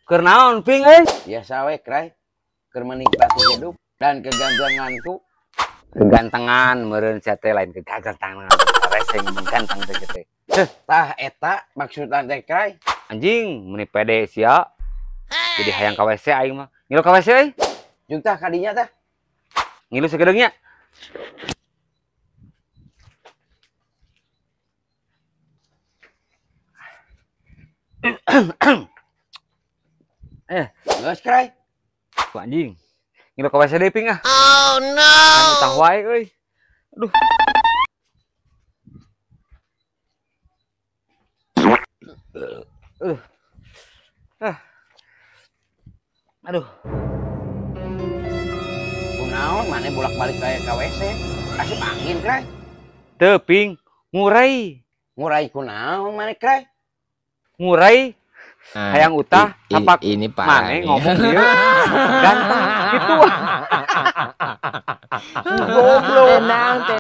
Keur naon Ping euy? Biasa we Kray. Keur menikmati hidup dan kegantenganku. Kegantengan meureun sia teh lain kegagantengan. Rese ngomong ganteng teh teh. Tah eta maksudna teh Kray. Anjing meuni pede sia. Jadi hayang ka WC aing mah. Ngilu ka WC euy. Jeung tah kadinya tah. Ngilu sagedeung nya. Geus Kray. Tuh anjing. Ngilu ka WC deui Ping ah. Oh no. Tah wae euy. Aduh. Aduh. Ah. Aduh. Kunaon maneh bolak-balik ka WC? Asup angin Kray. Teu Ping, ngurai. Ngurai kunaon maneh Kray? Ngurai hayang utah tapak ini parah maneh ngomong ieu ganteng gitu. Goblok.